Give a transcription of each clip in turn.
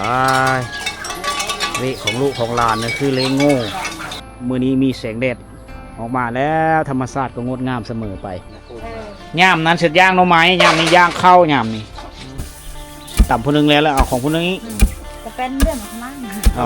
ອ້າຍ ເລຂອງລູກຂອງຫຼານນີ້ຄືເລໂງ່. ມື້ນີ້ມີແສງແດດອອກມາແລ້ວ ທຳມະຊາດກໍງົດງາມສະເໝີໄປ. ຍາມນັ້ນເສັດຍ່າງໜໍ່ໄມ້ ຍາມນີ້ຍ່າງເຂົ້າ ຍາມນີ້ ຕຳຜູ້ໜຶ່ງແລ້ວ ແລ້ວເອົາຂອງຜູ້ໜຶ່ງອີກ. ອືມ ກໍເປັນເລື່ອງຂອງມັນ. ອໍ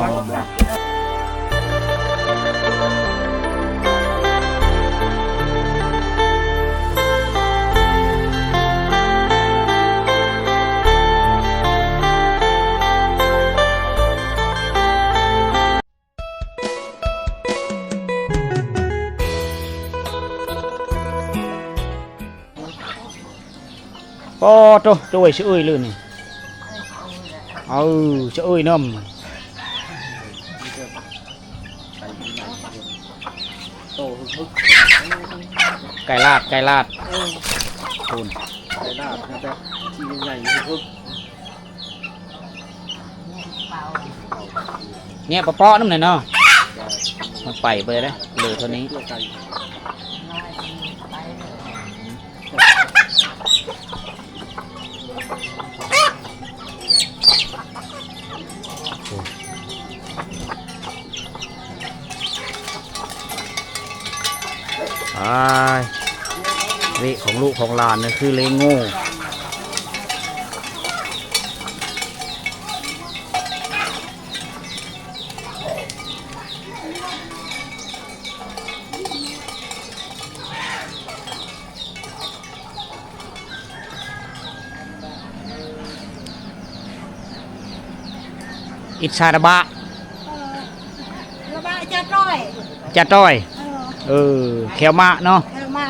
ປາໂທ້ ໂອ້ຍ ສະເອີຍເລີຍນີ້. ເອີ ສະເອີຍນຳ. ໂຕຮຶກໆ ໄກ່ລາດ ໄກ່ລາດ. ເອີ ພຸ້ນ ໄກ່ລາດນະ ແບບທີ່ໃຫຍ່ຮຶກໆ. ແຍກປະເປາະນຳແດ່ເນາະ. ມັນໄປເບີດເດ້ ເຫຼືອເທົ່ານີ້. ອ້າຍ ເລຂອງລູກຂອງຫຼານນີ້ຄືເລໂງ່. ອິດສາລະບະ ເອີ ລະບະຈາຕ້ອຍ ຈາຕ້ອຍ. ເອີ ເອີ ແຂ້ວມະເນາະ ແຂ້ວມະ.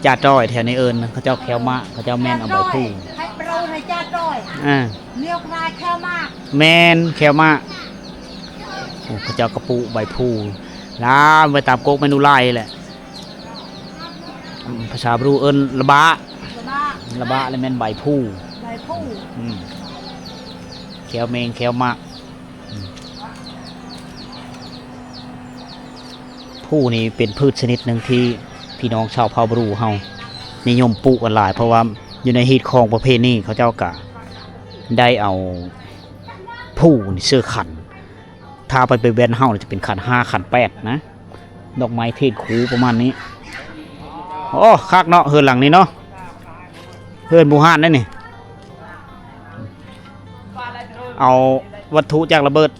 ຈາຕ້ອຍ ແຖວນີ້ເອີ້ນ ເຂົາເຈົ້າແຂ້ວມະ ເຂົາເຈົ້າແມ່ນເອົາໃບພູ. ໃຫ້ເຮົາໃຫ້ຈາຕ້ອຍ ອ່າ ລຽກວ່າແຂ້ວມະ. ແມ່ນ ແຂ້ວມະ. ໂອ້ ເຂົາເຈົ້າກະປູກໃບພູ ລາມໄວ້ຕາມກົກແມ່ນອຸໄລແຫຼະ. ອືມ ພາສາບຣູເອີ້ນລະບະ ລະບະ ລະບະ ແລ້ວແມ່ນໃບພູ ໃບພູ. ອືມ ແຂ້ວແມງ ແຂ້ວໝາກ. ອືມ ພູນີ້ເປັນພືດຊະນິດໜຶ່ງທີ່ພີ່ນ້ອງຊາວເຜົ່າບຣູເຮົານິຍົມປູກກັນຫຼາຍ ເພາະວ່າຢູ່ໃນຮີດຄອງປະເພນີ ເຂົາເຈົ້າກະໄດ້ເອົາພູນີ້ເຊິ່ງຂັນ ຖ້າໄປ ໄປແວ່ນເຮົາຈະເປັນຂັນຫ້າ ຂັນແປດນະ ດອກໄມ້ເທດຄູປະມານນີ້. ໂອ້ ຄັກເນາະ ເຮືອນຫຼັງນີ້ເນາະ ເຮືອນບູຮານເດ້ນີ້. ເອົາວັດຖຸຈາກລະເບີດ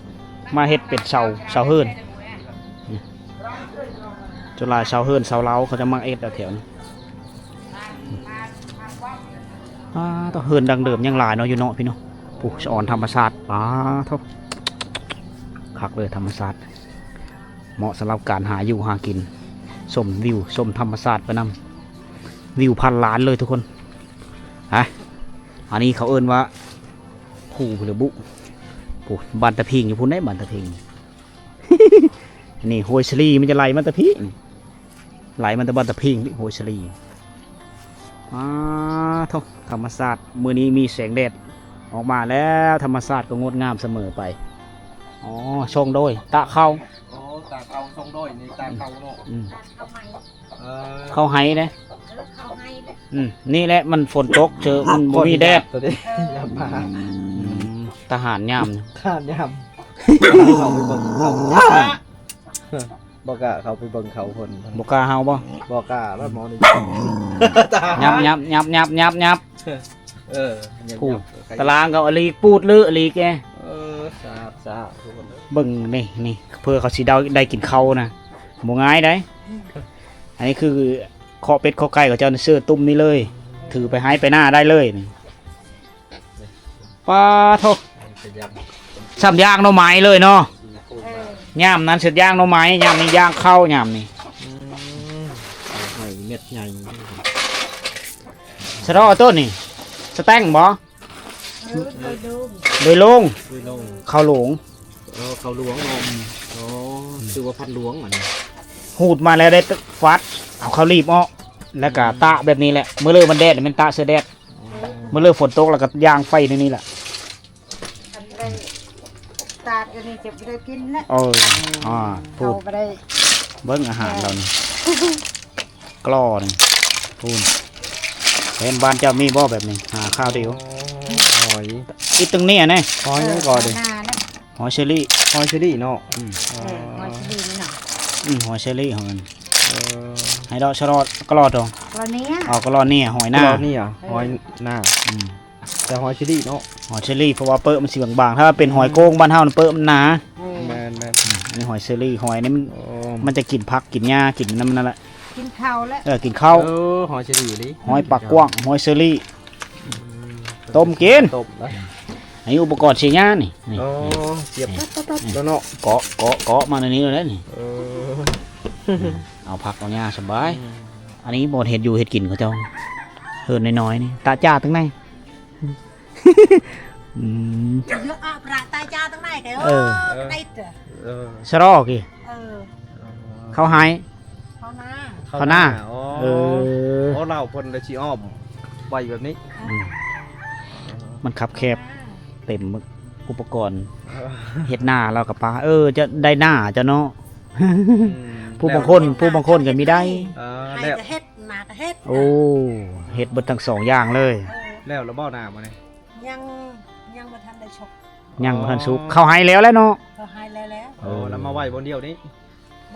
ມາເຮັດເປັນເສົາ ເສົາເຮືອນ. ສ່ວນຫຼາຍເສົາເຮືອນ ເສົາລາວ ເຂົາຈະມັກເຮັດແຖວໆນີ້. ອ່າ ໂທ້ ເຮືອນດັ້ງເດີມຍັງຫຼາຍເນາະ ຢູ່ເນາະ ພີ່ເນາະ. ໂອ້ ສະອອນທຳມະຊາດ ປາໂທ້ ຄັກເລີຍ ທຳມະຊາດ ເໝາະສຳລັບການຫາຢູ່ຫາກິນ ຊົມວິວ ຊົມທຳມະຊາດໄປນຳ. ວິວພັນລ້ານເລີຍທຸກຄົນ. ຮະ ອັນນີ້ເຂົາເອີ້ນວ່າພູຫຼືບຸ ໂອ້ ບ້ານຕາພິງຢູ່ພຸ້ນເດ້ ບ້ານຕາພິງ. ນີ້ຫ້ວຍສະລີ ມັນຈະໄຫຼມາແຕ່ພີ້ ໄຫຼມາແຕ່ບ້ານຕາພິງ ຫ້ວຍສະລີ. ອ້າໂທ້ ທຳມະຊາດ ມື້ນີ້ມີແສງແດດອອກມາແລ້ວ ທຳມະຊາດກໍງົດງາມສະເໝີໄປ. ອໍ ຊົງໂດຍຕາເຂົ້າ. ອໍ ຕາເຂົ້າ ຊົງໂດຍນີ້ຕາເຂົ້າເນາະ. ອືມ ເອີ ເຂົ້າໄຮ່ເດ້. ເອີ ເຂົ້າໄຮ່ເດ້. ອືມ ນີ້ແຫຼະ ມັນຝົນຕົກເຈີ ມັນບໍ່ມີແດດ. ອືມ ທະຫານຍາມ ທະຫານຍາມ ເຂົ້າໄປເບິ່ງເຂົາ ບໍ່ກ້າເຂົ້າໄປເບິ່ງເຂົາພຸ້ນ. ບໍ່ກ້າເຫົ່າບໍ່? ບໍ່ກ້າ ແລ້ວໝໍນີ້ ຍັບໆໆໆໆ. ເອີ ຕາລາງກໍອະລີກ ປູດລືອະລີກ. ເອີ ສາດ ສາດ ເບິ່ງນີ້ ນີ້ ເພື່ອເຂົາຊິໄດ້ ໄດ້ກິນເຂົ້ານະ ບໍ່ງ່າຍໃດ. ອັນນີ້ຄື ເຄາະເປັດເຄາະໄກ່ ເຂົາເຈົ້າເຊີດຕຸ້ມນີ້ເລີຍ ຖືໄປໄຮ່ໄປນາໄດ້ເລີຍນີ້. ປາໂທ້ ສ່ຳຢ່າງໜໍ່ໄມ້ເລີຍເນາະ. ເອີ ຍາມນັ້ນເສັດຢ່າງໜໍ່ໄມ້ ຍາມນີ້ຢ່າງເຂົ້າ ຍາມນີ້. ອືມ ເຂົ້າໄຮ່ເມັດໃຫຍ່ ສະເດາະຕົ້ນນີ້ ສະແຕັງບໍ່? ເອີ ໂດຍໂລງ ໂດຍໂລງ ເຂົ້າໂລງ. ເອີ ເຂົ້າຫຼວງເນາະ. ອືມ ອໍ ອືມ ຊື່ວ່າພັນຫຼວງອັນນີ້. ຫູດມາແລ້ວໄດ້ຟັດ ເອົາເຂົ້າລີບອອກ ແລ້ວກະ ອືມ ຕາກແບບນີ້ແຫຼະ. ມື້ເລີມັນແດດແມ່ນຕາກເສື້ອແດດ. ອໍ ມື້ເລີຝົນຕົກແລ້ວກໍຍ່າງໄຟໃນນີ້ແຫຼະ. ຕາກຢູ່ນີ້ຈະບໍ່ໄດ້ກິນແລ້ວ. ເອີ ອ່າ ພຸ້ນ ເອົາບໍ່ໄດ້ ເບິ່ງອາຫານເຮົານີ້ ກລໍນີ້ ພຸ້ນ. ເຫັນບ້ານເຈົ້າມີບໍ່ແບບນີ້? ຫາຄາວດຽວ. ອໍ ຫອຍ ອີກຕຶງນີ້ນະ ຫອຍຫຍັງກໍເດ້ ຫອຍເຊີຣີ ຫອຍເຊີຣີເນາະ ອືມ ເອີ ຫອຍເຊີຣີນີ້ເນາະ ອືມ ຫອຍເຊີຣີຂອງມັນ ເອີ ໃຫ້ເລາະຊະເລາະກະຫຼໍ່ດອງ ກະຫຼໍ່ເນຍ ເອົາກະຫຼໍ່ເນຍ ຫອຍນາ ກະຫຼໍ່ເນຍ ເອີ ຫອຍນາ ອືມ ແຕ່ຫອຍເຊີຣີເນາະ ຫອຍເຊີຣີ ເພາະວ່າເປິກມັນຊິບາງໆ ຖ້າເປັນຫອຍໂກງ ອືມ ບ້ານເຮົານະ ເປິກມັນໜາ ເອີ ແມ່ນໆ ອືມ ອັນນີ້ຫອຍເຊີຣີ ຫອຍນີ້ມັນ ໂອ້ ມັນຈະກິນຜັກກິນຫຍ້າ ກິນນຳນັ້ນແຫຼະ ກິນເຂົ້າແຫຼະ ເອີ ກິນເຂົ້າ ເອີ ຫອຍເຊີຣີອີ່ຫຼີ ຫອຍປາກກວ້າງ ຫອຍເຊີຣີ ອືມ ຕົ້ມກິນ ຕົ້ມນະ ອັນນີ້ອຸປະກອນເສຍຫຍ້ານີ້ ນີ້ ໂອ້ ສຽບ ນີ້ ຕັດໆໆ ແລ້ວເນາະ ເກາະ ເກາະ ເກາະມາໃນນີ້ແລ້ວນີ້ ເອີ ເອົາຜັກເອົາຫຍ້າສະບາຍ ອືມ ອັນນີ້ບ່ອນເຮັດຢູ່ເຮັດກິນເຂົາເຈົ້າ ເຮືອນນ້ອຍໆນີ້ ຕາຈ້າຕັ້ງໃນ ອືມ ເຍອະອະປະຕາຈາຕັ້ງໃນ ເອີ ເອີ ໄດ້ເດີ ເອີ ສະລໍກີ ເອີ ເຂົ້າໄຮ່ ເຂົ້ານາ ເຂົ້ານາ ອໍ ເອີ ໂອ້ ລາວເພິ່ນລະຊິອ້ອມໄວ້ແບບນີ້ ອືມ ມັນຄັບແຄບ ເຕັມອຸປະກອນ ເອີ ເຮັດນາລາວກະປາ ເອີ ຈະໄດ້ນາເຈົ້າເນາະ ອືມ ຜູ້ບາງຄົນ ແລ້ວ ຜູ້ບາງຄົນກະມີໄດ້ ເອີ ໄຮ່ ແລ້ວ ກະເຮັດ ນາກະເຮັດ ໂອ້ ເຮັດເບິດທັງສອງຢ່າງເລີຍ ເອີ ແລ້ວລະບໍ່ນາມື້ນີ້ ຍັງ ຍັງບໍ່ທັນໄດ້ສຸກ ຍັງບໍ່ທັນສຸກ ອໍ ເຂົ້າໄຮ່ແລ້ວແຫຼະເນາະ ເຂົ້າໄຮ່ແລ້ວແຫຼະ ເອີ ເອີ ແລ້ວມາໄວ້ບ່ອນດຽວນີ້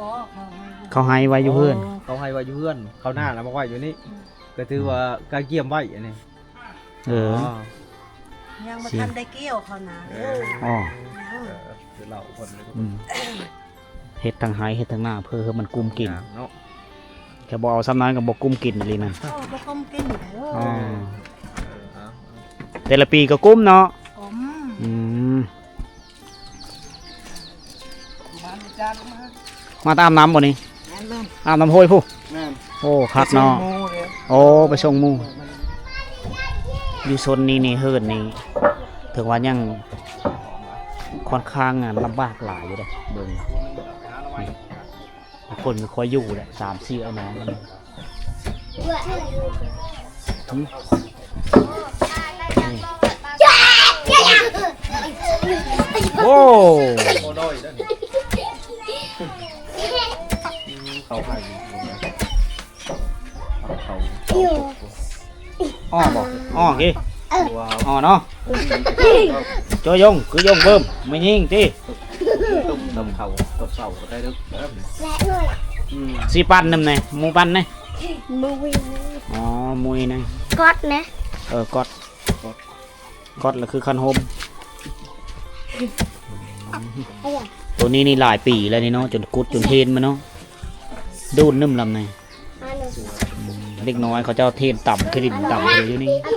ບໍ່ ເຂົ້າໄຮ່ ເຂົ້າໄຮ່ໄວ້ຢູ່ເຮືອນ ອໍ ເຂົ້າໄຮ່ໄວ້ຢູ່ເຮືອນ ເຂົ້ານາລະມາໄວ້ຢູ່ນີ້ ອືມ ກະຖືວ່າກະກຽມໄວ້ອັນນີ້ ເອີ ອໍ ຍັງບໍ່ທັນໄດ້ກ່ຽວເຂົ້ານາ ເອີ ອໍ ຍັງ ເອີ ຄືລາວຄົນ ອືມ ເຮັດທັງໄຮ່ເຮັດທັງນາ ເພື່ອໃຫ້ມັນກຸ້ມກິນ ຍາກເນາະ ແຕ່ບໍ່ເອົາສ່ຳນັ້ນກະບໍ່ກຸ້ມກິນອີ່ຫຼີນະ ໂອ້ ບໍ່ກຸ້ມກິນເດີ ອໍ ເອີ ເອີ ເອົາ ແຕ່ລະປີກະກຸ້ມເນາະ ກຸ້ມ ອືມ ມາແຕ່ອາບນ້ຳບໍ່ນີ້ ແມ່ນໆ ອາບນ້ຳຫ້ວຍພຸ້ນ ແມ່ນ ໂອ້ ຄັກເນາະ ໂອ້ ໄປສົ່ງໝູ່ ຢູ່ຊົນນີ້ນີ້ ເຮືອນນີ້ ເຖິງວ່າຍັງຄ່ອນຂ້າງລຳບາກຫຼາຍຢູ່ເດ້ ເບິ່ງ ຄົນກະຄ່ອຍຢູ່ແຫຼະ ສາມສີ່ອ້າຍນ້ອງ ໂອ້ ເຂົ້າໃຫ້ ເຂົ້າ ອໍບໍ່ ອໍເກ ອໍເນາະ ໂຈຢົງ ຄືຢົງເບິ່ມ ແມ່ຍິງຕິ ຕົ້ມເຂົ້າ ຕົ້ມເຂົ້າໄດ້ເດີ ອືມ ຊິປັ້ນນຳແດ່ ໝູ່ປັ້ນແດ່ ໝູ່ ອໍ ໝູ່ນະ ກອດນະ ເອີ ກອດ ກອດລະຄືຄັນຫົມ ໂຕນີ້ນີ້ຫຼາຍປີແລ້ວນີ້ເນາະ ຈົນກຸດຈົນເທນມາເນາະ ດູນໜຶ່ມລຳນີ້ ອືມ ເດັກນ້ອຍເຂົາເຈົ້າເທນຕຳ ເຄີຍຫຼິ້ນຕຳເຂົາຢູ່ນີ້ ອື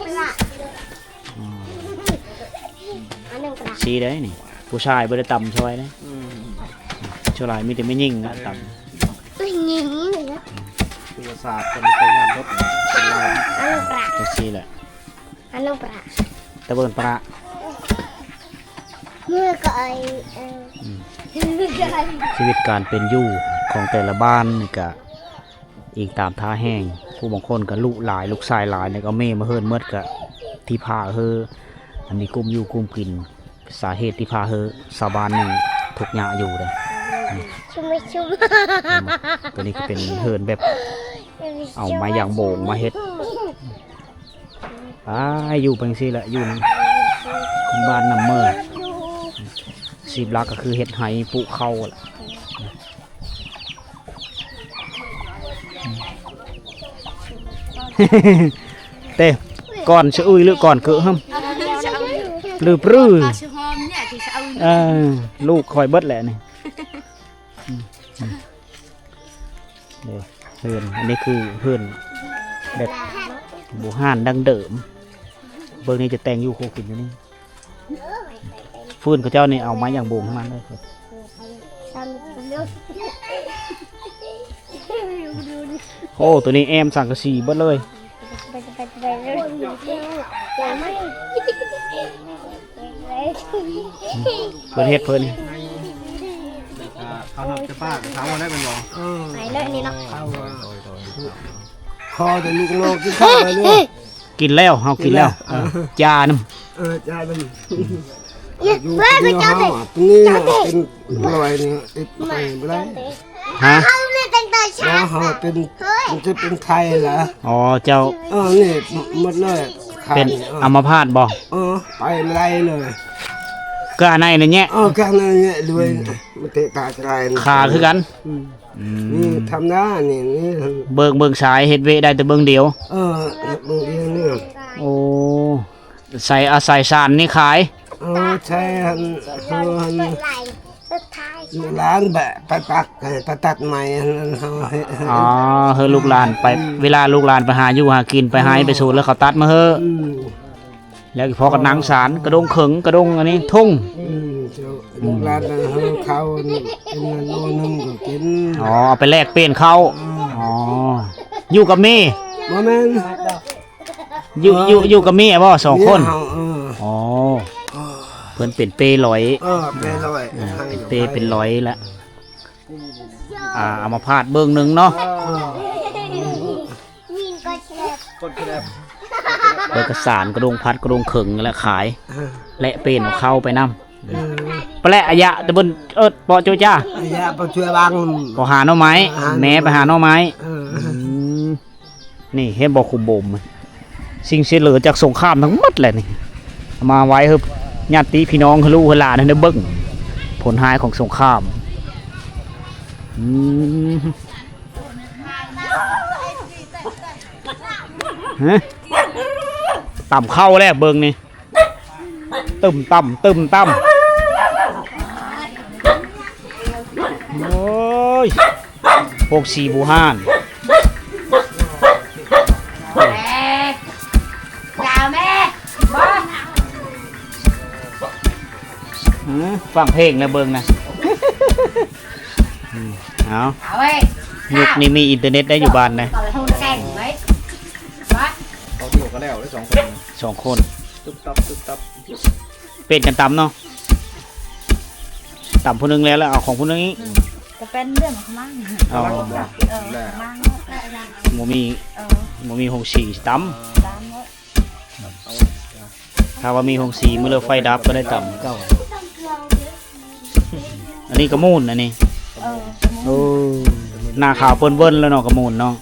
ມ ຊີ້ໄດ໋ນີ້ ຜູ້ຊາຍບໍ່ໄດ້ຕຳຊ່ອຍເດ້ ອືມ ສ່ວນຫຼາຍມີແຕ່ແມ່ຍິງນະຕຳ ຜູ້ຍິງນະ ຄືວ່າສາດເປັນໄປງານລົດເປັນລາວ ອັນນັ້ນປະ ຈັ່ງຊີ້ແຫຼະ ອັນນັ້ນປະ ຕະເບີນປະ ເມື່ອກໍໄອ ເອີ ອືມ ຊີວິດການເປັນຢູ່ຂອງແຕ່ລະບ້ານນີ້ກະ ອີງຕາມທ່າແຮງ ຜູ້ບາງຄົນກະລູກຫຼາຍ ລູກຊາຍຫຼາຍນີ້ກະເມມາເຮືອນໝົດ ກະທີ່ພາເຮີ ອັນນີ້ກຸ້ມຢູ່ກຸ້ມກິນ ສາເຫດທີ່ພາເຮີຊາວບ້ານນີ້ທຸກຍາກຢູ່ເດ້ ຊຸມຊຸມ ໂຕນີ້ກະເປັນເຮືອນແບບ ເອົາໄມ້ຢາງໂບງມາເຮັດ ອ້າຍ ຢູ່ໄປຈັ່ງຊີ້ແຫຼະ ຢູ່ນຳບ້ານນຳເມືອ ອາຊີບຫຼັກກະຄືເຮັດໄຮ່ປູກເຂົ້າແຫຼະ ເຕ້ ກ່ອນສະອຶຍ ຫຼື ກ່ອນເກີະຫຶ ຫຼື ປື ເອີ ລູກຂ້ອຍເບິດແຫຼະນີ້ ເດີ ເຮືອນ ອັນນີ້ຄືເຮືອນແບບບູຮານດັ້ງເດີມ ເບິ່ງນີ້ຈະແຕ່ງຢູ່ຄົວກິນຢູ່ນີ້ ຟືນເຂົາເຈົ້ານີ້ເອົາໄມ້ຢາງໂບງທັງນັ້ນເລີຍ ໂອ້ ໂຕນີ້ແອ້ມສັງກະສີເບິດເລີຍ ເພິ່ນເຮັດເພິ່ນ ເຂົານັບແຕ່ປາກເຂົາໄດ້ແມ່ນບໍ່ ເອີ ໄປເລີຍນີ້ເນາະ ຂໍແຕ່ລູກນ້ອງກິນເຂົ້າໄດ້ເລີຍ ກິນແລ້ວ ເຮົາກິນແລ້ວ ກິນແລ້ວ ເອີ ຈ້ານຳ ເອີ ຈ້ານຳ ຢູ່ເຮືອນເຮົາ ຕົງນີ້ເຮົາເປັນຮ້ອຍນີ້ ເຮັດໄປບໍ່ໄດ້ ຮະ ເຮົາເປັນ ມັນຈະເປັນໄຂ້ລະ ອໍ ເຈົ້າ ເອີ ນີ້ໝົດເລີຍ ເປັນ ຂາດ ເອີ ອຳມະພາດບໍ່? ເອີ ໄປໄດ້ເລີຍ ກະໃນນີ້ແຍະ ເອີ ກະໃນນີ້ແຍະດ້ວຍ ອືມ ມັນເຕະຕາຈະໄດ້ ຂາຄືກັນ ອືມ ອືມ ນີ້ທຳນານີ້ ນີ້ ເບິ່ງ ເບິ່ງສາຍເຮັດເວະໄດ້ແຕ່ເບິ່ງດຽວ ເອີ ເບິ່ງດຽວນີ້ ໂອ້ ໃສ່ ອາໄສສານນີ້ຂາຍ ເອີ ໃສ່ຫັ້ນ ເອີ ຫັ້ນ ລູກຫຼານໄປ ໄປຕັດ ໄປຕັດໄມ້ຫັ້ນ ເຮົາເຮັດ ອໍ ເຮີລູກຫຼານໄປ ອືມ ເວລາລູກຫຼານໄປຫາຢູ່ຫາກິນ ໄປໄຮ່ ອືມ ໄປສວນ ແລ້ວເຂົາຕັດມາເຮີ ອືມ ແລ້ວພໍກັນນັ່ງສານ ກະດົງເຂີງ ກະດົງອັນນີ້ ທຸ່ງ ອືມ ເຈົ້າ ອືມ ລູກຫຼານເຮົາເຂົ້າອັນນີ້ ເປັນໂລໜຶ່ງກໍກິນ ອໍ ເອົາໄປແລກປ່ຽນເຂົ້າ ອືມ ອໍ ຢູ່ກັບແມ່ ບໍ່ແມ່ນ ຢູ່ ເອີ ຢູ່ ຢູ່ກັບເມຍບໍ່ ສອງຄົນ? ເມຍເຮົາ ເອີ ອໍ ເອີ ເພິ່ນເປັນເປ້ລອຍ ເອີ ເປ້ລອຍ ເອີ ເປັນເປ້ເປັນລອຍລະ ອ່າ ອຳມະພາດເບິ່ງໜຶ່ງເນາະ ເອີ ເພິ່ນກະສານກະດົງພັດກະດົງເຂີງແລະຂາຍ ເອີ ແລະປ່ຽນເຂົ້າໄປນຳ ເອີ ປະແລະອາຍະຕະເບິ່ນ ເອີ ເປາະໂຈຈ້າ ອາຍະເປາະຊ່ວຍບັງ ເປາະຫາໜໍ່ໄມ້ ຫາໜໍ່ໄມ້ ແມ່ໄປຫາໜໍ່ໄມ້ ເອີ ອືມ ນີ້ເຫັນບໍ່ ຂຸມໂບມ ສິ່ງເສຍເຫຼືອຈາກສົງຄາມທັງໝົດແຫຼະນີ້ ເອົາມາໄວ້ໃຫ້ຍາດຕິພີ່ນ້ອງ ໃຫ້ລູກໃຫ້ຫຼານໄດ້ເບິ່ງ ຜົນຮ້າຍຂອງສົງຄາມ ອືມ ຮະ ຕຳເຂົ້າແລ້ວເບິ່ງນີ້ ຕຶມຕຳ ຕຶມຕຳ ໂອ້ຍ ພວກສີບູຮານ ແມ່ ດາວແມ່ ບໍ່ ອືມ ຟັງເພງແລ້ວເບິ່ງນະ ອືມ ເອົາ ເອົາເວີຍ ຍຸກນີ້ມີອິນເຕີເນັດໄດ້ຢູ່ບ້ານນະ ເຂົາຢູ່ກັນແລ້ວເດ້ສອງຄົນ ສອງຄົນ ຕຶບຕັບ ຕຶບຕັບ ປ່ຽນກັນຕຳເນາະ ຕຳຜູ້ໜຶ່ງແລ້ວ ແລ້ວເອົາຂອງຜູ້ໜຶ່ງອີກ ອືມ ກະເປັນເລື່ອງຂອງມັນ ອໍ ເອີ ຂອງມັນ ບໍ່ມີ ເອີ ບໍ່ມີໂຮງສີຕຳ ຕຳເນາະ ຖ້າວ່າມີໂຮງສີມື້ລະໄຟດັບກະໄດ້ຕຳ ອັນນີ້ກະມູນ ອັນນີ້ ເອີ ໂອ້ ໜ້າຂາວເປີ້ນເວີ້ນແລ້ວເນາະ ກະມູນເນາະ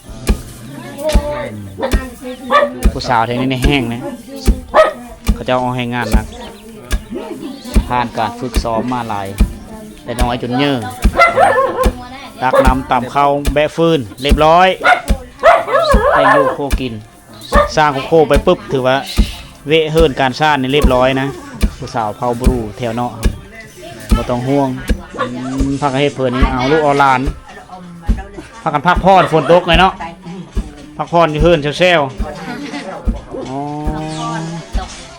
ຜູ້ສາວແຖວນີ້ແຮງນະ ເຂົາເຈົ້າເອົາແຮງງານໜັກ ຜ່ານການຝຶກຊ້ອມມາຫຼາຍ ແຕ່ນ້ອຍຈົນເຍີ ຕັກນ້ຳຕຳເຂົ້າແບະຟືນ ລຽບລ້ອຍ ແຕ່ງຢູ່ໂຄກິນ ສ້າງໂຄໄປປຶບ ຖືວ່າເວະເຫີນການສ້າງນີ້ລຽບລ້ອຍນະ ຜູ້ສາວເຜົ່າບຣູແຖວເນາະ ບໍ່ຕ້ອງຫ່ວງ ອືມ ພາກັນເຮັດເພິ່ນນີ້ ເອົາລູກເອົາຫຼານ ພາກັນພັກຜ່ອນ ຝົນຕົກແຫຼະເນາະ ພັກຜ່ອນຢູ່ເຮືອນແຊວໆ ອໍ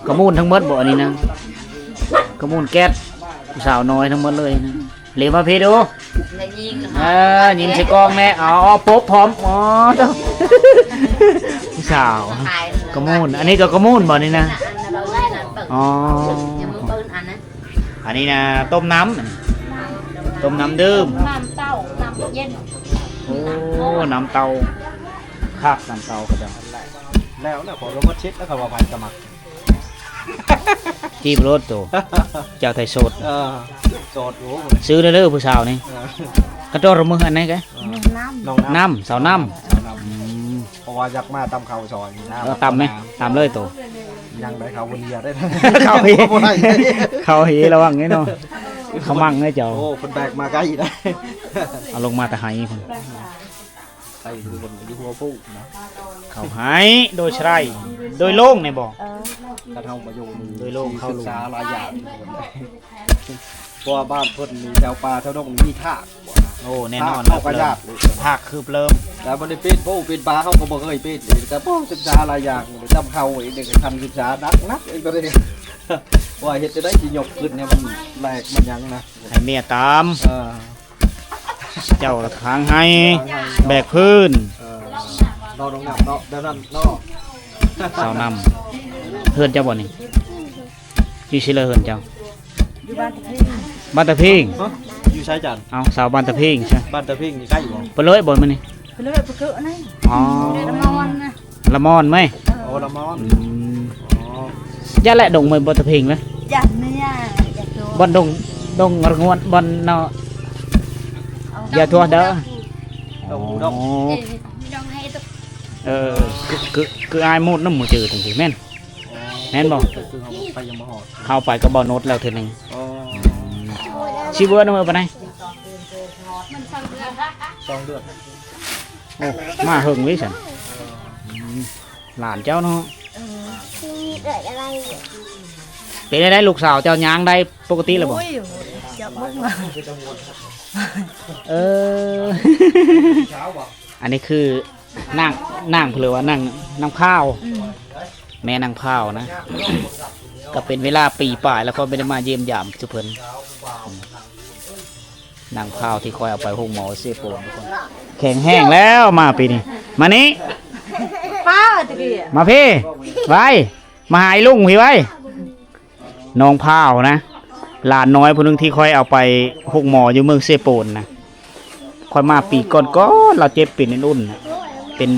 ກະມູນທັງໝົດບໍ່ອັນນີ້ນະ ກະມູນແກັດ ຜູ້ສາວນ້ອຍທັງໝົດເລີຍນະ ເລມາພີ້ດູ ຍິງ ເອີ ຍິງໃສ່ກ້ອງແນ່ ເອົາ ເອົາ ປົບພ້ອມ ອໍ ຜູ້ສາວ ກະມູນ ອັນນີ້ກະກະມູນບໍ່ນີ້ນະ ອໍ ອັນນີ້ນະ ຕົ້ມນ້ຳ ຕົ້ມນ້ຳດື່ມ ນ້ຳເຕົ້າ ນ້ຳເຢັນ ໂອ້ ນ້ຳເຕົ້າ ຄັກ ນ້ຳເຕົ້າເຂົາເຈົ້າ ແລ້ວ ແລ້ວ ແລ້ວ ຂໍລົງມາເຊັກ ແລ້ວ ເຂົາວ່າໃຜສະໝັກ ຈີບໂລດໂຕ ເຈົ້າໄທໂສດ ເອີ ໂສດ ໂອ້ ຊື້ເດີຜູ້ສາວນີ້ ເອີ ກະໂຕລະມື້ອັນໃດກະ ເອີ ນ້ຳ ນ້ຳ ສາວນ້ຳ ສາວນ້ຳ ອືມ ເພາະວ່າຢາກມາຕຳເຂົ້າຊອຍນີ້ນະ ເອີ ຕຳແມ ຕຳເລີຍໂຕ ຍັງໄດ້ເຂົ້າບໍ່ເຫຼືອໄດ້ ເຂົ້າເຮ ບໍ່ໄດ້ ເຂົ້າເຮລະວັງເດ້ເນາະ ເຂົ້າມັງເດ້ເຈົ້າ ໂອ້ ເພິ່ນແບກມາໄກໄດ໋ ເອົາລົງມາແຕ່ໄຮພຸ້ນ ໄປຢູ່ບົນ ຢູ່ຫົວພູນນະ ເຂົ້າໄຮ່ໂດຍໄຊ ໂດຍໂລ່ງນີ້ບໍ່? ເອີ ຄັນເຮົາມາຢູ່ນີ້ ໂດຍໂລ່ງ ເຂົ້າ ສຶກສາຫຼາຍຢ່າງ ເພາະວ່າບ້ານເພິ່ນນີ້ແຖວປ່າແຖວດົງນີ້ມີທາດ ໂອ້ ແນ່ນອນ ທາດເຮົາກະຍາກ ທາດຄືບເລີ່ມ ແຕ່ບໍ່ໄດ້ປີນພູປີນຜາ ເຮົາກະບໍ່ເຄີຍປີນ ກະບໍ່ສຶກສາຫຼາຍຢ່າງ ຈຳເຂົ້າອີກເດ້ ຄັນສຶກສາໜັກໆ ອີກໂຕນີ້ ວ່າເຮັດຈັ່ງໃດຊິຍົກຂຶ້ນໃຫ້ມັນແຫຼກມັນຫຍັງນະ ໃຫ້ເມຍຕາມ ເອີ ເຈົ້າທາງໄຮ່ ແບກພື້ນ ເອີ ເນາະ ນ້ອງນ້ຳເນາະ ແບບນັ້ນເນາະ ສາວນ້ຳ ເຮືອນເຈົ້າບໍ່ນີ້? ຢູ່ໃສເລີຍເຮືອນເຈົ້າ? ຢູ່ບ້ານຕາພິງ ບ້ານຕາພິງ ຮະ ຢູ່ໃສຈັນ? ເອົ້າ ສາວບ້ານຕາພິງໃຊ່ ບ້ານຕາພິງນີ້ໃກ້ບໍ່? ໄປເລີຍບໍ່ມື້ນີ້? ໄປເລີຍ ໄປເກີະນີ້ ອໍ ລະມອນນະ ລະມອນໄໝ? ເອີ ໂອ້ ລະມອນ ອືມ ອໍ ຢ້ານແຫຼະດົງເມືອງບໍ່ຕະເພັງເລີຍ ຢ້ານເມືອງ ຢ້ານໂຕ ບ່ອນດົງ ດົງລະງວນ ບ່ອນເນາະ ຢ່າທົ່ວເດີ ດົງ ດົງ ໂອ້ ເອີ ຄື ຄື ຄືອ້າຍໝູດນຳໝູ່ຈື່ຈັ່ງຊີ້ແມ່ນ ແມ່ນບໍ່? ກໍຄືເຮົາໄປຍັງບໍ່ຮອດ ເຮົາໄປກັບບ່າວໂນດແລ້ວເທື່ອໜຶ່ງ. ອໍ ອືມ ຊິເບື່ອນຳເອີປານໃດ? ສອງເດືອນ ໂອ້ ມາເຫິງເວີຍຊັ້ນ. ອືມ ຫຼານເຈົ້າເນາະ. ເອີ ເປັນໄດ້ ລູກສາວເຈົ້າຍ່າງໄດ້ປົກກະຕິແລ້ວບໍ່? ໂອ້ຍ ຈັບມາ ເອີ ອັນນີ້ຄືນາງ ນາງ ເພິ່ນເອີ້ນວ່ານາງ ນາງພ້າວ. ອືມ ແມ່ນາງພ້າວນະ ກໍເປັນເວລາປີປາຍແລ້ວ ຂ້ອຍບໍ່ໄດ້ມາຢ້ຽມຢາມສູ່ເພິ່ນ. ອືມ ນາງພ້າວທີ່ຂ້ອຍເອົາໄປໂຮງໝໍເຊໂປນ ແຂງແຮງແລ້ວມາປີນີ້. ມານີ້ ພ້າວຕະກີ້ ມາພີ້ ໄວ ມາຫາອີລຸງພີ້ໄວ. ນ້ອງພ້າວນະ ຫຼານນ້ອຍຜູ້ໜຶ່ງທີ່ຂ້ອຍເອົາໄປໂຮງໝໍຢູ່ເມືອງເຊໂປນນະ. ຂ້ອຍມາປີກ່ອນໆ ລາວເຈັບເປັນອຸ່ນໆ ເປັນ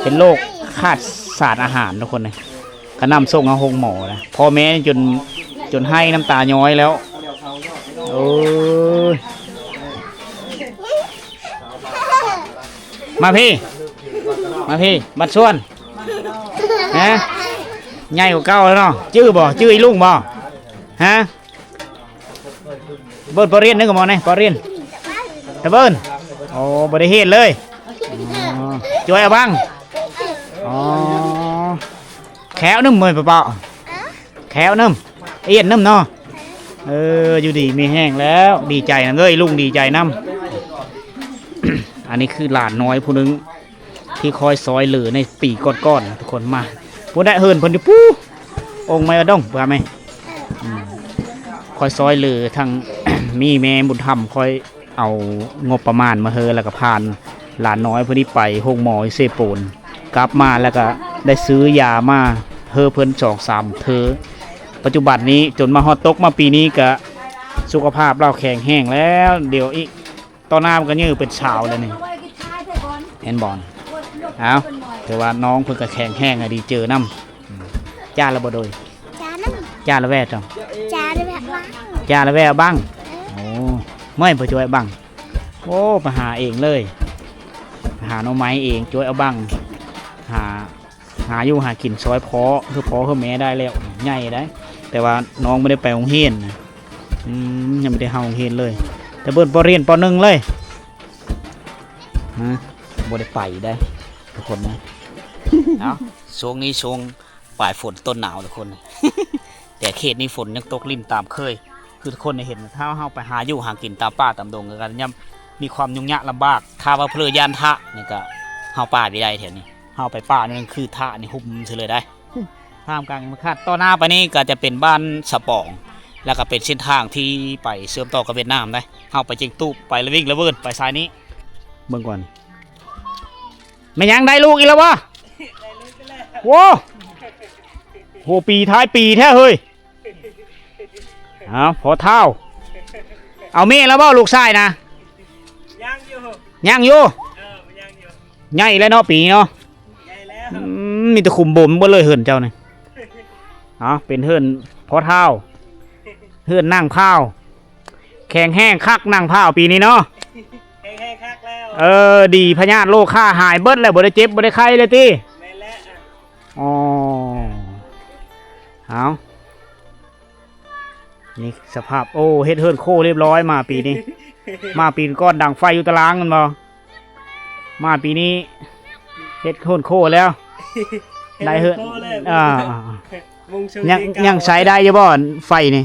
ເປັນໂລກຂາດສານອາຫານທຸກຄົນເອີຍ. ກະນຳສົ່ງເຮົາໂຮງໝໍນະ ພໍ່ແມ່ຈົນ ຈົນໄຫ້ນ້ຳຕາຍ້ອຍແລ້ວ. ໂອ້ຍ ມາພີ້ ມາພີ້ ບັດຊວນ ຮະ ໃຫຍ່ກວ່າເກົ່າແລ້ວເນາະ. ຈື່ບໍ່? ຈື່ອີລຸງບໍ່? ຮະ ເບີນ ປໍຣຽນ ໜຶ່ງໝໍນີ້ ປໍຣຽນ ຕະເບີນ. ໂອ້ ບໍ່ໄດ້ເຮັດເລີຍ. ອໍ ຈວຍເອົາບັງ. ອໍ ແຄວໜຶ່ງເມີຍປະເປົ່າ ແຄວໜຶ່ງ ອຽນໜຶ່ງເນາະ. ເອີ ຢູ່ດີມີແຮງແລ້ວ ດີໃຈນຳເດີ ອີລຸງດີໃຈນຳ. ອັນນີ້ຄືຫຼານນ້ອຍຜູ້ໜຶ່ງ ທີ່ຄອຍຊ່ອຍເຫຼືອໃນປີກ່ອນໆ ທຸກຄົນມາ. ພຸ້ນແຫຼະເຮືອນເພິ່ນຢູ່ພຸ້ນ ອົງໄມ້ອະດົງ ເພື່ອແມ່ ອືມ ຄອຍຊ່ອຍເຫຼືອທັງ ມີແມ່ບຸນທຳ ຄອຍເອົາງົບປະມານມາເຮີ ແລ້ວກໍພາຫຼານນ້ອຍຜູ້ນີ້ໄປໂຮງໝໍຢູ່ເຊໂປນ ກັບມາແລ້ວກໍໄດ້ຊື້ຢາມາເຮີເພິ່ນສອງສາມເທີ. ປັດຈຸບັນນີ້ຈົນມາຮອດຕົກມາປີນີ້ ກໍສຸຂະພາບລາວແຂງແຮງແລ້ວ ດຽວອີກ ຕໍ່ໜ້າມັນກໍເຍີເປັນສາວແລ້ວນີ້ ແມ່ນບໍ່? ເອົ້າ ຖືວ່ານ້ອງເພິ່ນກໍແຂງແຮງ ດີເຈີນຳ. ອືມ ຈ້າລະບໍ່ໂດຍ? ຈ້ານຳ ຈ້າລະແວ່ຕ້ອງ ຈ້າລະແວ່ບັງ ຈ້າລະແວ່ບັງ. ເອີ ໂອ້ ເມື່ອຍບໍ່ຈວຍບັງ. ໂອ້ ໄປຫາເອງເລີຍ ໄປຫາໜໍ່ໄມ້ເອງ ຈວຍເອົາບັງ ຫາ ຫາຢູ່ຫາກິນຊ່ອຍພໍ່ ຄືພໍ່ຄືແມ່ໄດ້ແລ້ວ ໃຫຍ່ໄດ໋ ແຕ່ວ່ານ້ອງບໍ່ໄດ້ໄປໂຮງຮຽນນະ. ອືມ ຍັງບໍ່ໄດ້ເຂົ້າໂຮງຮຽນເລີຍ ແຕ່ເບີນ ປໍຮຽນ ປໍໜຶ່ງເລີຍ ຮະ ບໍ່ໄດ້ໄປໄດ໋ທຸກຄົນນະ. ເອົ້າ ຊ່ວງນີ້ຊ່ວງປາຍຝົນຕົ້ນໜາວທຸກຄົນ ແຕ່ເຂດນີ້ຝົນຍັງຕົກລິນຕາມເຄີຍ ຄືທຸກຄົນໄດ້ເຫັນ ຖ້າເຮົາໄປຫາຢູ່ຫາກິນຕາມປ່າຕາມດົງ ກໍຍັງມີຄວາມຫຍຸ້ງຍາກລຳບາກ. ຖ້າວ່າເຜີຢ້ານທະນີ້ ກໍເຮົາໄປບໍ່ໄດ້ແຖວນີ້ ເຮົາໄປປ່ານີ້ຄືທະນີ້ຫຸ້ມຊື່ເລີຍໄດ໋. ທ່າມກາງມະຂາດ ຕໍ່ໜ້າໄປນີ້ກໍຈະເປັນບ້ານສະປອງ ແລ້ວກໍເປັນເສັ້ນທາງທີ່ໄປເຊື່ອມຕໍ່ກັບຫວຽດນາມໄດ໋. ເຮົາໄປຈຽງຕູບ ໄປລະວິ່ງລະເວີນ ໄປຊາຍນີ້ ເບິ່ງກ່ອນ. ແມ່ນຫຍັງ ໄດ້ລູກອີກແລ້ວບໍ່? ໂອ້ ໂຫ ປີທ້າຍປີແທ້ເຮີ້ຍ. ເອົາ ພໍ່ທ້າວ ເອົາເມຍແລ້ວບໍ່ ລູກຊາຍນະ? ຍັງຢູ່ ຍັງຢູ່ ເອີ ຍັງຢູ່ ໃຫຍ່ແລ້ວເນາະ ປີນີ້ເນາະ ໃຫຍ່ແລ້ວ. ອືມ ມີແຕ່ຂຸມບົ່ມເບິດເລີຍເຮືອນເຈົ້ານີ້. ເອົາ ເປັນເຮືອນພໍ່ທ້າວ ເຮືອນນາງພ້າວ ແຂງແຮງຄັກນາງພ້າວປີນີ້ເນາະ. ແຂງແຮງຄັກແລ້ວ ເອີ ດີ ພະຍາດໂລຄາຫາຍເບິດແລ້ວ ບໍ່ໄດ້ເຈັບບໍ່ໄດ້ໄຂ້ເລີຍຕິ? ແມ່ນແລ້ວ. ອໍ ເອົາ ນີ້ສະພາບ ໂອ້ ເຮັດເຮືອນໂຄຮຽບຮ້ອຍມາປີນີ້. ມາປີກ່ອນດັງໄຟຢູ່ຕາລາງແມ່ນບໍ່? ມາປີນີ້ເຮັດເຮືອນໂຄແລ້ວ ໄດ້ເຮືອນ ເຮືອນໂຄແລ້ວ ອ່າ ຍັງ ຍັງໃຊ້ໄດ້ຢູ່ບໍ່ ໄຟນີ້?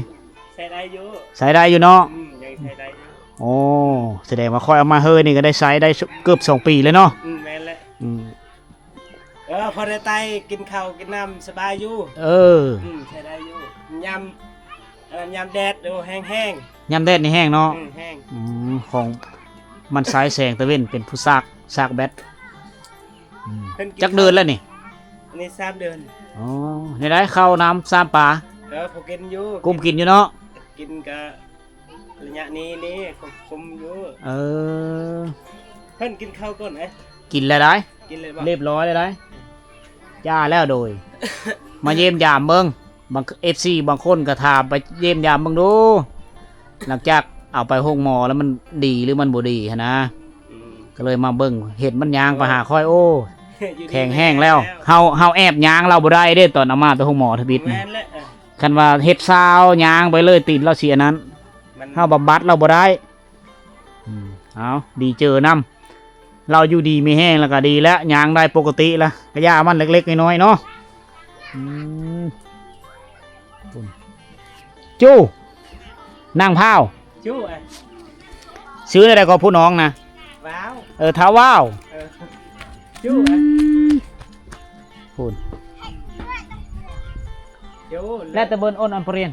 ໃຊ້ໄດ້ຢູ່ ໃຊ້ໄດ້ຢູ່ເນາະ. ອືມ ຍັງໃຊ້ໄດ້ຢູ່. ໂອ້ ສະແດງວ່າຂ້ອຍເອົາມາເຮີນີ້ກໍໄດ້ໃຊ້ໄດ້ເກືອບສອງປີແລ້ວເນາະ. ອືມ ແມ່ນແຫຼະ. ອືມ ເອີ ພໍໄດ້ໄຕ້ ກິນເຂົ້າກິນນ້ຳສະບາຍຢູ່. ເອີ ອືມ ໃຊ້ໄດ້ຢູ່. ຍາມ ເອີ ຍາມແດດ ໂອ້ ແຮງໆ. ຍາມແດດນີ້ແຮງເນາະ. ອືມ ແຮງ. ອືມ ຂອງມັນສາຍແສງຕາເວັນ ເປັນຜູ້ສາກ ສາກແບັດ. ອືມ ເພິ່ນກິນ ຈັກເດືອນແລ້ວນີ້? ອັນນີ້ສາມເດືອນ. ອໍ ແນວໃດ ເຂົ້ານ້ຳສາມປາ? ເອີ ພໍກິນຢູ່ ກຸ້ມກິນຢູ່ເນາະ. ກິນກະ ໄລຍະນີ້ນີ້ ຄວບຄຸມຢູ່. ເອີ ເພິ່ນກິນເຂົ້າກ່ອນເດ້. ກິນແລ້ວໄດ໋ ກິນແລ້ວບໍ່? ຮຽບຮ້ອຍແລ້ວໄດ໋. ຈ້າແລ້ວໂດຍ ມາຢ້ຽມຢາມເບິ່ງ ບາງ ເອັຟຊີ ບາງຄົນກໍຖາມ ໄປຢ້ຽມຢາມເບິ່ງດູ ຫຼັງຈາກເອົາໄປໂຮງໝໍແລ້ວ ມັນດີຫຼືມັນບໍ່ດີຫັ້ນນະ. ອືມ ກໍເລີຍມາເບິ່ງ ເຫັນມັນຍ່າງໄປຫາຂ້ອຍ. ໂອ້ ແຂງແຮງແລ້ວ ເຮົາ ເຮົາແອບຍ່າງລາວບໍ່ໄດ້ເດ້ ຕອນເອົາມາແຕ່ໂຮງໝໍທຳອິດນີ້ ແມ່ນແຫຼະ ເອີ ຄັນວ່າເຮັດຊາວຍ່າງໄປເລີຍ ຕີນລາວຊິອັນນັ້ນ ມັນ ເຮົາບຳບັດລາວບໍ່ໄດ້ ອືມ ເອົາ ດີເຈີນຳ ລາວຢູ່ດີມີແຮງແລ້ວກໍດີແລ້ວ ຍ່າງໄດ້ປົກກະຕິລະ ກະຢ່າມັນເລັກໆນ້ອຍໆເນາະ ອືມ ຈູ້ ນາງພ້າວ ຈູ້ ຊື່ແນວໃດກໍຜູ້ນ້ອງນະ? ວ້າວ ເອີ ທ້າວວ້າວ ເອີ ຈູ້ ອືມ ພຸ້ນ ຈູ້ ແລະຕະເບິນໂອນອັມປະຣຽນ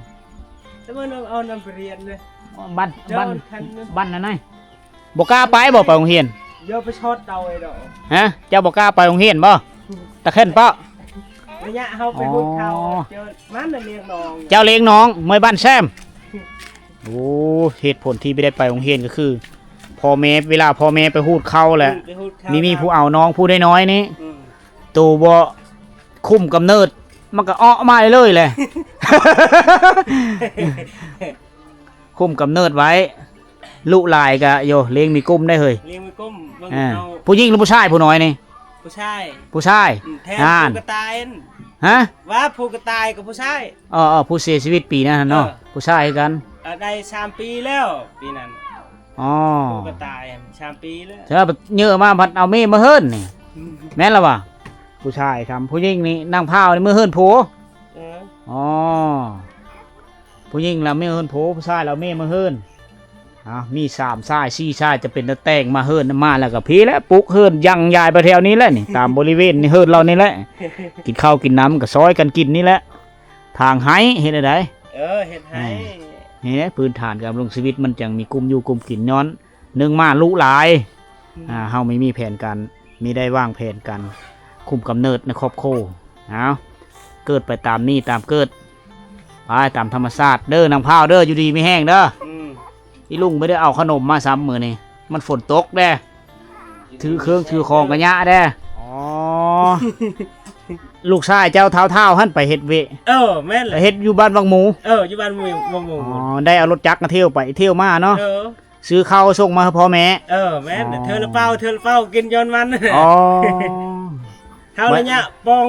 ຕະເບິນໂອນອັມປະຣຽນເລີຍ ບ້ານ ບ້ານ ບ້ານນັ້ນນະ ບໍ່ກ້າໄປບໍ່ ໄປໂຮງຮຽນ? ຢ່າໄປຊອດເຕົາໄອ້ດອກ ຮະ ເຈົ້າບໍ່ກ້າໄປໂຮງຮຽນບໍ່? ຕາແຄ້ນເປາະ ໄລຍະເຮົາໄປຮຸດເຂົາ ອໍ ເຈົ້າ ມັນນ່ະລ້ຽງນ້ອງ ເຈົ້າລ້ຽງນ້ອງ ເມື່ອຍບ້ານແຊມ ໂອ້ ເຫດຜົນທີ່ບໍ່ໄດ້ໄປໂຮງຮຽນກໍຄື ພໍ່ແມ່ ເວລາພໍ່ແມ່ໄປຮູດເຂົ້າແຫຼະ ອືມ ໄປຮູດເຂົ້າ ມີ ມີຜູ້ເອົານ້ອງຜູ້ນ້ອຍໆນີ້ ອືມ ໂຕບໍ່ຄຸມກຳເນີດ ມັນກໍເອາະມາເລີຍແຫຼະ ຄຸມກຳເນີດໄວ້ ລຸຫຼາຍກະໂຍ ລ້ຽງມີກຸ້ມໄດ້ເຮີ້ຍ ລ້ຽງມີກຸ້ມ ເບິ່ງ ອ່າ ເອົາ ຜູ້ຍິງຫຼືຜູ້ຊາຍຜູ້ນ້ອຍນີ້? ຜູ້ຊາຍ ຜູ້ຊາຍ ອືມ ແທ້ ອ່າ ຜູ້ກະຕ່າຍຫັ້ນ ຮະ ວ່າຜູ້ກະຕ່າຍກັບຜູ້ຊາຍ ເອີໆ ຜູ້ເສຍຊີວິດປີນັ້ນຫັ້ນເນາະ ເອີ ຜູ້ຊາຍຄືກັນ ອ່າ ໄດ້ສາມປີແລ້ວປີນັ້ນ ອໍ ຜູ້ກະຕ່າຍສາມປີແລ້ວ ເທື່ອເຍີະມາພັດເອົາເມມາເຮີ້ນນີ້ ອືມ ແມ່ນລະຫວາ? ຜູ້ຊາຍຊ້ຳ ຜູ້ຍິງນີ້ນາງພ້າວນີ້ມາເຮີ້ນຜົວ ເອີ ອໍ ຜູ້ຍິງລະເມເຮີ້ນຜົວ ຜູ້ຊາຍລະເມມາເຮີ້ນ ອ້າວ ມີສາມຊາຍສີ່ຊາຍ ຈະເປັນຕາແຕ່ງມາເຮີ້ນ ມາແລ້ວກໍພີ້ແຫຼະ ປຸກເຮີ້ນຍັ່ງຢາຍໄປແຖວນີ້ແຫຼະນີ້ ຕາມບໍລິເວນນີ້ເຮີ້ນເຮົານີ້ແຫຼະ ກິນເຂົ້າກິນນ້ຳກໍຊ່ອຍກັນກິນນີ້ແຫຼະ ທາງໄຮ່ເຮັດແນວໃດ? ເອີ ເຮັດໄຮ່ ເອີ ນີ້ແຫຼະພື້ນຖານການດຳລົງຊີວິດ ມັນຈັ່ງມີກຸ້ມຢູ່ກຸ້ມກິນ ຍ້ອນໜຶ່ງມາລຸຫຼາຍ ອືມ ອ່າ ເຮົາມີ ມີແຜນການ ມີໄດ້ວາງແຜນການຄຸມກຳເນີດໃນຄອບຄົວ ເອົາ ເກີດໄປຕາມນີ້ຕາມເກີດ ໄປຕາມທຳມະຊາດເດີ ນາງພ້າວເດີ ຢູ່ດີມີແຮງເດີ ອືມ ອີລຸງບໍ່ໄດ້ເອົາຂະໜົມມາຊ້ຳມື້ນີ້ ມັນຝົນຕົກເດ້ ຖືເຄື່ອງຖືຂອງກະຍະເດ້ ອໍ ລູກຊາຍເຈົ້າທ້າວໆຫັ້ນໄປເຮັດວຽກ ເອີ ແມ່ນແຫຼະ ໄປເຮັດຢູ່ບ້ານວັງໝູ ເອີ ຢູ່ບ້ານວັງໝູ ອໍ ໄດ້ເອົາລົດຈັກມາທ່ຽວໄປທ່ຽວມາເນາະ ເອີ ຊື້ເຂົ້າສົ່ງມາໃຫ້ພໍ່ແມ່ ເອີ ແມ່ນ ອໍ ເທື່ອລະເປົາ ເທື່ອລະເປົາ ກິນຍ້ອນມັນ ອໍ ເຮົາໄລຍະປ່ອງ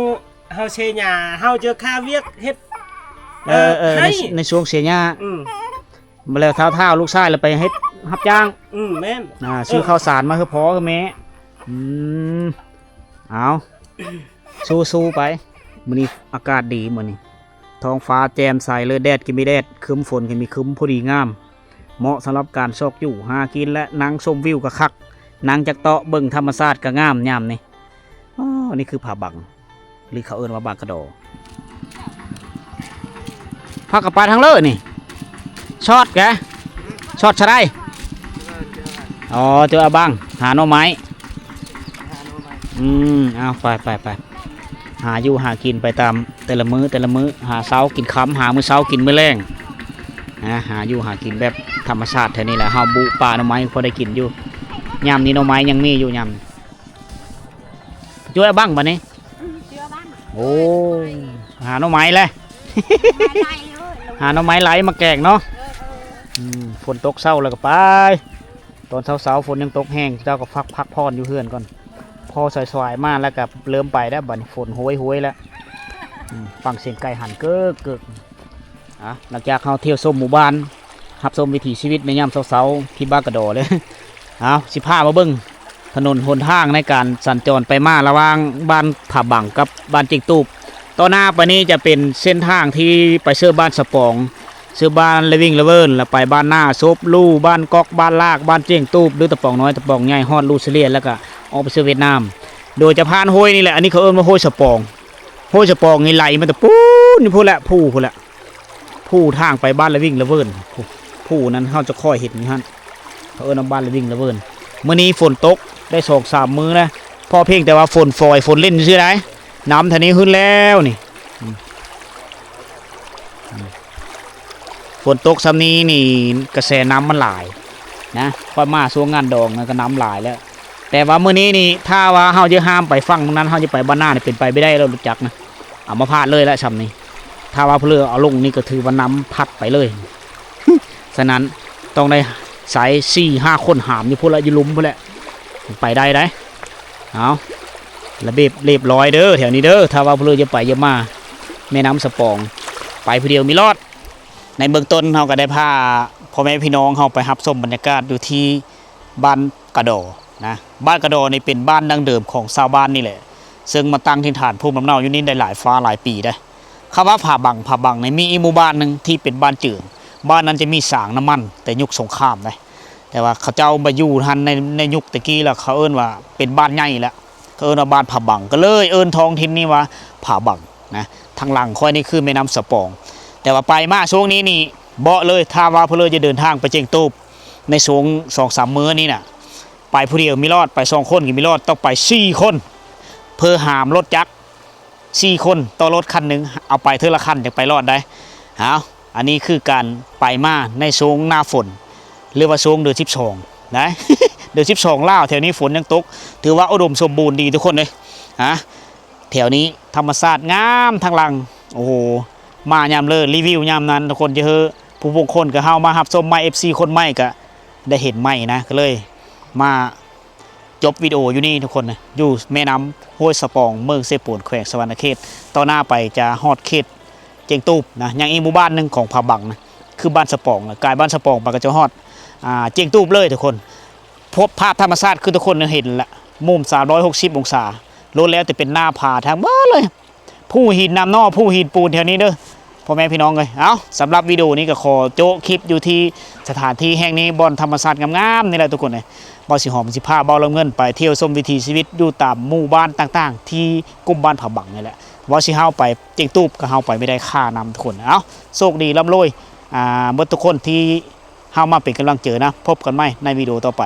ເຮົາເສຍຫຍ້າ ເຮົາຈະຄາວຽກເຮັດ ເອີ ເອີ ໃນ ໃນຊ່ວງເສຍຫຍ້າ ອືມ ບາດແລ້ວທ້າວໆ ລູກຊາຍລະໄປເຮັດຮັບຈ້າງ ອືມ ແມ່ນ ອ່າ ຊື້ເຂົ້າສານມາໃຫ້ພໍ່ໃຫ້ແມ່ ອືມ ເອົາ ສູ້ໆໄປ ມື້ນີ້ອາກາດດີມື້ນີ້ ທ້ອງຟ້າແຈ່ມໃສເລີຍ ແດດກໍມີແດດ ຄຶ້ມຝົນກໍມີຄຶ້ມ ພໍດີງາມ ເໝາະສຳລັບການຊອກຢູ່ຫາກິນ ແລະ ນັ່ງຊົມວິວກໍຄັກ ນັ່ງຈັກເຕາະເບິ່ງທຳມະຊາດກໍງາມຍາມນີ້ ອໍ ນີ້ຄືຜາບັງ ຫຼືເຂົາເອີ້ນວ່າບາກະດໍ ພາກັນໄປທາງເລີນີ້ ຊອດແກ ຊອດຊະໄດ ອໍ ເຈີອາບັງ ຫາໜໍ່ໄມ້ ອືມ ເອົາ ໄປໆໆ ຫາຢູ່ຫາກິນໄປຕາມແຕ່ລະມື້ແຕ່ລະມື້ ຫາເຊົ້າກິນຄ່ຳ ຫາມື້ເຊົ້າກິນມື້ແລງ ນະ ຫາຢູ່ຫາກິນແບບທຳມະຊາດແຖວນີ້ແຫຼະ ເຮົາບຸປ່າໜໍ່ໄມ້ພໍໄດ້ກິນຢູ່ ຍາມນີ້ໜໍ່ໄມ້ຍັງມີຢູ່ຍາມນີ້ ເຈີອາບັງບາດນີ້ ອືມ ເຈີອາບັງ ໂອ້ ຫາໜໍ່ໄມ້ແຫຼະ ໜໍ່ໄມ້ໄຫຼເລີຍ ຫາໜໍ່ໄມ້ໄຫຼມາແກງເນາະ ເອີໆ ອືມ ຝົນຕົກເຊົ້າແລ້ວກໍໄປ ຕອນເຊົ້າໆ ຝົນຍັງຕົກແຮງ ເຈົ້າກໍພັກ ພັກຜ່ອນຢູ່ເຮືອນກ່ອນ ພໍສວາຍໆມາແລ້ວກໍເລີ່ມໄປແລ້ວ ບາດນີ້ຝົນໂຫຍໆແລ້ວ ອືມ ຟັງສຽງໄກ່ຫັນເກີກໆ ອ່າ ຫຼັງຈາກເຮົາທ່ຽວຊົມໝູ່ບ້ານ ຮັບຊົມວິຖີຊີວິດໃນຍາມເຊົ້າໆ ທີ່ບາກະດໍເລີຍ ເອົາ ຊິພາມາເບິ່ງຖະໜົນຫົນທາງໃນການສັນຈອນໄປມາລະຫວ່າງບ້ານຜາບັງກັບບ້ານເຈັງຕູບ ຕໍ່ໜ້າໄປນີ້ຈະເປັນເສັ້ນທາງທີ່ໄປເຊີບ້ານສະປອງ ເຊີບ້ານລະວິງລະເວີນ ແລ້ວໄປບ້ານນາສົບ ລູ ບ້ານກອກ ບ້ານລາກ ບ້ານເຈັງຕູບ ຫຼືຕະປອງນ້ອຍ ຕະປອງໃຫຍ່ ຮອດລູຊະເລຍ ແລ້ວກະອອກໄປເຊີຫວຽດນາມ ໂດຍຈະຜ່ານຫ້ວຍນີ້ແຫຼະ ອັນນີ້ເຂົາເອີ້ນວ່າຫ້ວຍສະປອງ ຫ້ວຍສະປອງນີ້ໄຫຼມາແຕ່ປູນຢູ່ພຸ້ນແຫຼະ ພູພຸ້ນແຫຼະ ພູທາງໄປບ້ານລະວິງລະເວີນ ພູນັ້ນເຮົາຈະຄ່ອຍເຫັນຢູ່ຫັ້ນ ເຂົາເອີ້ນວ່າບ້ານລະວິງລະເວີນ ມື້ນີ້ຝົນຕົກໄດ້ສອງສາມມື້ແລ້ວ ພໍພຽງແຕ່ວ່າຝົນຝອຍ ຝົນຫຼິ້ນຊື່ໃດ ນ້ຳທາງນີ້ຂຶ້ນແລ້ວນີ້ ອືມ ອືມ ຝົນຕົກຊ່ຳນີ້ນີ້ ກະແສນ້ຳມັນຫຼາຍນະ ຂ້ອຍມາຊ່ວງງານດອງນັ້ນກະນ້ຳຫຼາຍແລ້ວ ແຕ່ວ່າມື້ນີ້ນີ້ ຖ້າວ່າເຮົາຈະຂ້າມໄປຝັ່ງນັ້ນ ເຮົາຈະໄປບ້ານນານີ້ ເປັນໄປບໍ່ໄດ້ແລ້ວ ລົດຈັກນະ ເອົາມາພາດເລີຍແຫຼະຊ່ຳນີ້ ຖ້າວ່າເພິ່ນເອົາລົງນີ້ ກະຖືວ່ານ້ຳພັດໄປເລີຍ ສະນັ້ນຕ້ອງໄດ້ໃຊ້ສີ່ຫ້າຄົນຫາມຢູ່ພຸ້ນລະ ຢູ່ລຸ່ມພຸ້ນແຫຼະ ໄປໄດ້ໃດ ເອົາ ລະບຽບລຽບຮ້ອຍເດີ ແຖວນີ້ເດີ. ຖ້າວ່າຜູ້ເລີກຢາກໄປຢາກມາ ແມ່ນ້ຳສະປອງ ໄປຜູ້ດຽວມີລອດ. ໃນເບື້ອງຕົ້ນເຮົາກໍໄດ້ພາພໍ່ແມ່ພີ່ນ້ອງເຮົາໄປຮັບຊົມບັນຍາກາດຢູ່ທີ່ບ້ານກະດໍນະ. ບ້ານກະດໍນີ້ເປັນບ້ານດັ້ງເດີມຂອງຊາວບ້ານນີ້ແຫຼະ ເຊິ່ງມາຕັ້ງຖິ່ນຖານພູມລຳເນົາຢູ່ນີ້ໄດ້ຫຼາຍຟ້າຫຼາຍປີເດ້. ຄຳວ່າຜາບັງ ຜາບັງນີ້ມີອີກໝູ່ບ້ານໜຶ່ງທີ່ເປັນບ້ານເຈື່ອງ. ບ້ານນັ້ນຈະມີສາງນ້ຳມັນແຕ່ຍຸກສົງຄາມເດ້ ແຕ່ວ່າເຂົາເຈົ້າມາຢູ່ຫັ້ນໃນ ໃນຍຸກແຕ່ກີ້ແລ້ວ ເຂົາເອີ້ນວ່າເປັນບ້ານໃຫຍ່ແລ້ວ ເຂົາເອີ້ນວ່າບ້ານຜາບັງ ກໍເລີຍເອີ້ນທ້ອງຖິ່ນນີ້ວ່າຜາບັງນະ. ທາງຫຼັງຂ້ອຍນີ້ຄືແມ່ນ້ຳສະປອງ ແຕ່ວ່າໄປມາຊ່ວງນີ້ນີ້ເບາະເລີຍ. ຖ້າວ່າຜູ້ເລີກຈະເດີນທາງໄປເຈັງຕູບໃນຊ່ວງສອງສາມມື້ນີ້ນະ ໄປຜູ້ດຽວມີລອດ ໄປສອງຄົນກໍມີລອດ ຕ້ອງໄປສີ່ຄົນ ເພື່ອຫາມລົດຈັກ ສີ່ຄົນຕໍ່ລົດຄັນໜຶ່ງ ເອົາໄປເທື່ອລະຄັນຈັ່ງໄປລອດໄດ້. ເອົາ ອັນນີ້ຄືການໄປມາໃນຊ່ວງໜ້າຝົນ ຫຼືວ່າຊ່ວງເດືອນສິບສອງນະ ເດືອນສິບສອງລາວ ແຖວນີ້ຝົນຍັງຕົກ ຖືວ່າອຸດົມສົມບູນດີທຸກຄົນເອີຍ. ຮະ ແຖວນີ້ທຳມະຊາດງາມທາງຫຼັງ ໂອ້ໂຫ ມາຍາມເລີ ຣີວິວຍາມນັ້ນ ທຸກຄົນຈະເຮີ ຜູ້ບາງຄົນກໍເຮົາມາຮັບຊົມໃໝ່ ເອັຟຊີ ຄົນໃໝ່ກໍໄດ້ເຫັນໃໝ່ນະ ກໍເລີຍມາ ຈົບວິດີໂອຢູ່ນີ້ທຸກຄົນນະ ຢູ່ແມ່ນ້ຳຫ້ວຍສະປອງ ເມືອງເຊໂປນ ແຂວງສະຫວັນນະເຂດ. ຕໍ່ໜ້າໄປຈະຮອດເຂດເຈັງຕູບນະ ຍັງອີກໝູ່ບ້ານໜຶ່ງຂອງຜາບັງນະ ຄືບ້ານສະປອງ. ກາຍບ້ານສະປອງໄປກໍຈະຮອດ ອ່າ ເຈັງຕູບເລີຍທຸກຄົນ. ພວບພາບທຳມະຊາດຄືທຸກຄົນເຫັນລະ ມຸມສາມຮ້ອຍຫົກສິບອົງສາ ລ້ວນແລ້ວແຕ່ເປັນໜ້າຜາທັງເບິດເລີຍ. ພູຫີນນ້ຳໜໍ່ ພູຫີນປູນແຖວນີ້ເດີ ພໍ່ແມ່ພີ່ນ້ອງເອີຍ. ເອົ້າ ສຳລັບວິດີໂອນີ້ກໍຂໍໂຈະຄລິບຢູ່ທີ່ສະຖານທີ່ແຫ່ງນີ້ ບ່ອນທຳມະຊາດງາມໆນີ້ແຫຼະທຸກຄົນເອີຍ. ບ່າວສີຫອມຊິພາບ່າວລຳເງິນໄປທ່ຽວຊົມວິຖີຊີວິດຢູ່ຕາມໝູ່ບ້ານຕ່າງໆ ທີ່ກຸ່ມບ້ານຜາບັງນີ້ແຫຼະ. ວ່າຊິເຮົາໄປເຈັງຕູບກໍເຮົາໄປບໍ່ໄດ້ ຄ່ານ້ຳທຸກຄົນ. ເອົ້າ ໂຊກດີລ່ຳລວຍ ອ່າ ເບິດທຸກຄົນທີ່ເຮົາມາເປັນກຳລັງໃຈນະ. ພົບກັນໃໝ່ໃນວິດີໂອຕໍ່ໄປ.